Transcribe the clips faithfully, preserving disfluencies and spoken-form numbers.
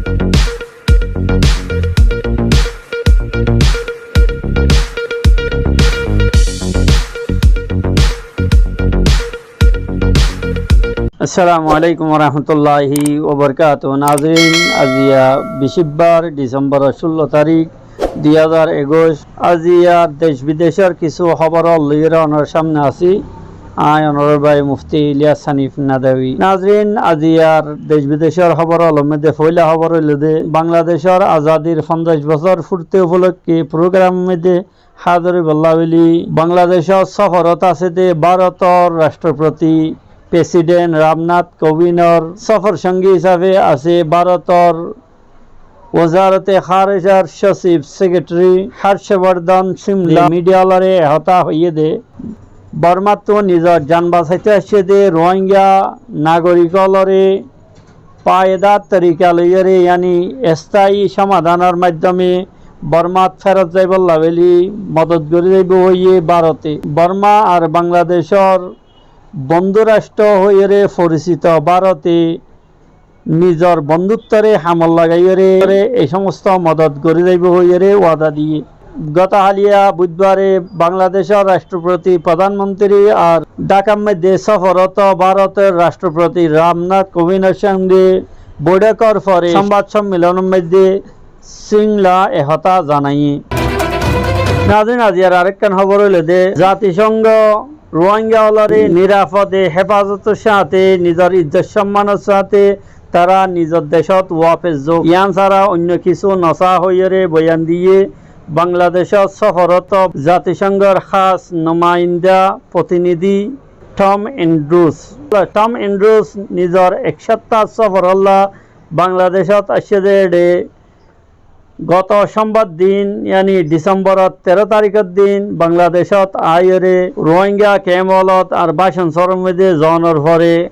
Assalamu alaikum warahmatulláhi wabarakátuhu. Nazirin, aziya bicíbbar, Dhisembor cullo tarík, dui házar ekuic. Aziyar dec bidecor kissú hóbor loiyóre onórar sámne así. Añí onórar bái Mufti Ilyas Hanif Nadwi. Nazirin, aziyar dec bidecor hóbor ólor moiddé foóila hóbor óilde, Bangladecor azadir fonzaic bosór furti ufolokke program moiddé házir óibolla buli Bangladecot sóforot asé dé Bárotor rastropoti President Ramnath Kovindor sófor songi hísabe asé Bárotor Wazarote Hárijjar sócib, secretary, Harshvardhan Shringla. Media ólore e hotá hoiyé dé, Bormattú nizor jan basaito aiccé dé Rohingya nagorik ólore faidar torika loiyóre, yáni estayi somadanor maiddome Bormat ferot zaibolla buli modot gorí zaibo hoiyé Bárote. Borma ar Bangladecor bondú rastro hoiyóre foricito Bárote nizor bondúttore hamot lagaiyóre ei somosto modot gorí zaibo hoiyóre wada diyé. Goto háliya buidbare Bangladecor rastropoti, prodhan montri ar Dhakar moiddé sóforot Bárotor rastropoti Ramnath Kovindor songe boitókor fore sonbad sommilonor moiddé Shringla e hotá zanaiyé. Nazirin, aziyar arekkán hóbor óilde, zatisongo Rohingya ólore nirafode, hefazotor sáñte, nizor izzot sommanor sáñte tará nizor decot wafes zouk. Yián sára oinno kissú nosá hoiyóre boyan diyé Bangladecot sóforot zatisongor hás numainda protinidhi Tom Andrews. Tom Andrews nizor ek sóptar sóforolla Bangladecot aiccé dé eçé goto sombar din, yáni Dhisembor teró tarikor din Bangladecot aiyóre Rohingya kemp ólot ar bácon sóror moiddé zonor fore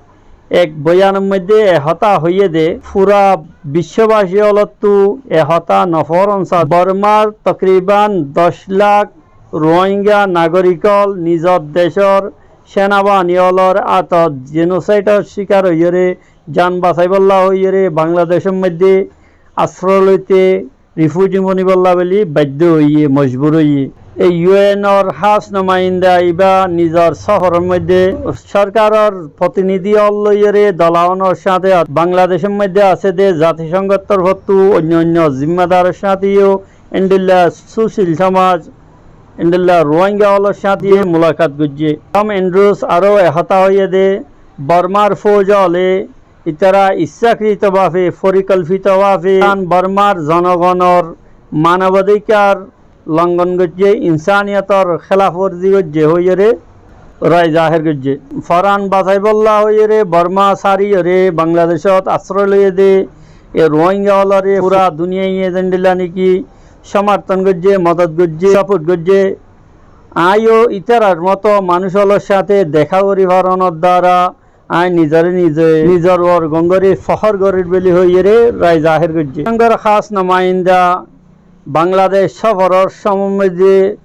ek boyanor moiddé e hotá hoiyé dé, fura biccobaci ólottú e hotá noforon sa Bormar tokriban doc lak Rohingya nagorik ól nizor decor senabahini ólor átot jenosaidor cikar óiyóre jan basaibólla hoiyóre Bangladecor moiddé asroy loité rifuji bonibólla buli baiddo óiye, mojbur óiye. Ei yu en or hás numainda ibá nizor sóforor moiddé sorkaror protinidhi ól loiyóre dolaonor sáñte Bangladecor moiddé asé dé zatisongor torfottú oinno oinno zimmadaror sáñte yó endilla sucil somaj, endilla Rohingya ólor sáñte yó mulakat goijjé. Tom Andrews aró e hotá hoiyé dé, Bormar fouj óle itará iccakrito babe, forikolpito babe, Bormar zonogonor manobadikar longon goijjé, insaniyotor helafwarzi goijjé hoiyóre rai zaher goijjé. Foran basaibólla hoiyóre Borma sáriyóre Bangladecot asroy loiyé dé e Rohingya ólore fura duniyaiye zendilla niki somarton goijjé, modot goijjé, saport goijjé. Añí yó itarar moto manúic ólor sáñte deká gorí faronor duara añí nizoré nize nizor uore gom gorí fohór gorír buli hoiyóre rai zaher goijjé. Songor hás numainda Bangladec sóforor somot moiddé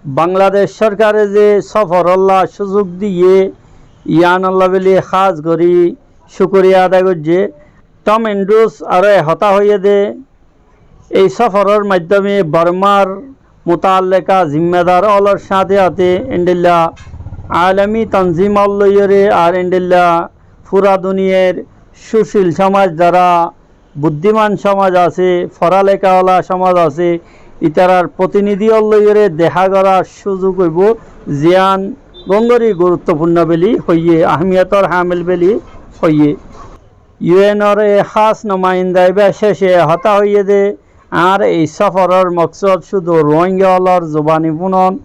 Bangladec sorkare ze sóforolla suzuk diyé, yíanolla buli hás gorí cúkuriya ada goijjé. Tom Andrews aró e hotá hoiyé dé, ei sóforor maiddome Bormar mutalleka zimmadar ólor sáñte sáñte endilla alami tanzim ól loiyóre ar endilla fura duniyair sucil somaj, zara buddiman somaj asé, foraleka ola somaj asé, itarar protinidhi ól loiyóre deká gorar suzuk óibo, ziyán gom gorí guruttopurno buli hoiyé, ahamiyotor hamil buli hoiyé. Yu en or e hás numainda ibá céce e hotá hoiyé dé, añár ei sóforor moksod cúdu Rohingya ólor zubani fúnon,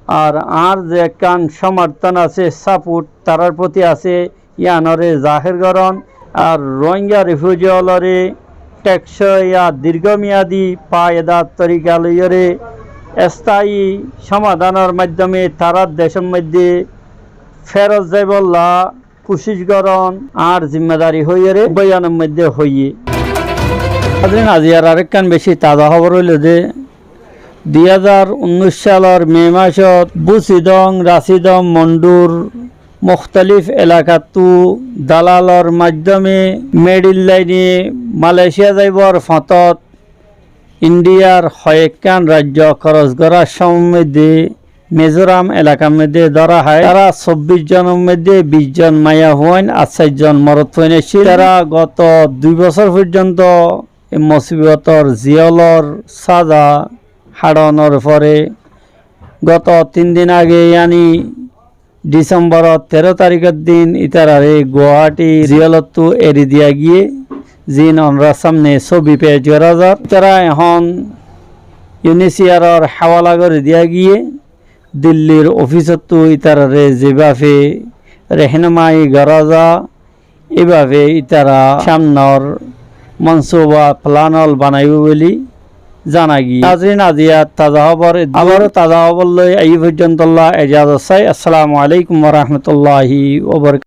ar añár ze ekkán somorton asé, saport tarár foti asé, yíanoré zaher goron, ar Rohingya rifuji ólore theksoi ar dirgomiyadi faidar torika loiyóre estayi somadanor maiddome tarár decór moiddé ferot zaibolla kucíc goron añár zimmadari hoiyóre boyanor moiddé hoiyé. Hazirin, aziyar arekkán beci taza hóbor óilde, dui házar unnúic salor Me macót Busidong Rasidong Mondur Muktalif elakattú dalalor maiddome medil laine Malaysia zaibor fotót Indiyar hoyekkán raijjo koros gorár somot moidde Mizoram elakar moidde dóra hái. Tará sobbic zonor moidde bic zon maiyafuain ar sair zon morotfuain accíl. Tará goto dui bosór foijjonto e mosibotor jeolor sáza háçonor fore goto tin din age, yáni Dhisembor teró tarikor din itarare Guwahati jeolottú eri diya giyé, ziín onorár samne sóbi pec gorá zar. Itará ehón UNHCR or háwala gorí diya giyé. Dillir ofisottú itarare zebafe rehenumai gorá za, íbafe itará samnor monsuba plan ól banaibó buli zana giyé. Nazirin, aijja taza hóbor eddur. Abaró taza hóbor loi aiyí foijjontolla ejazot sai. Assalamu alaikum wa rahmatullahi wa barakatuhu.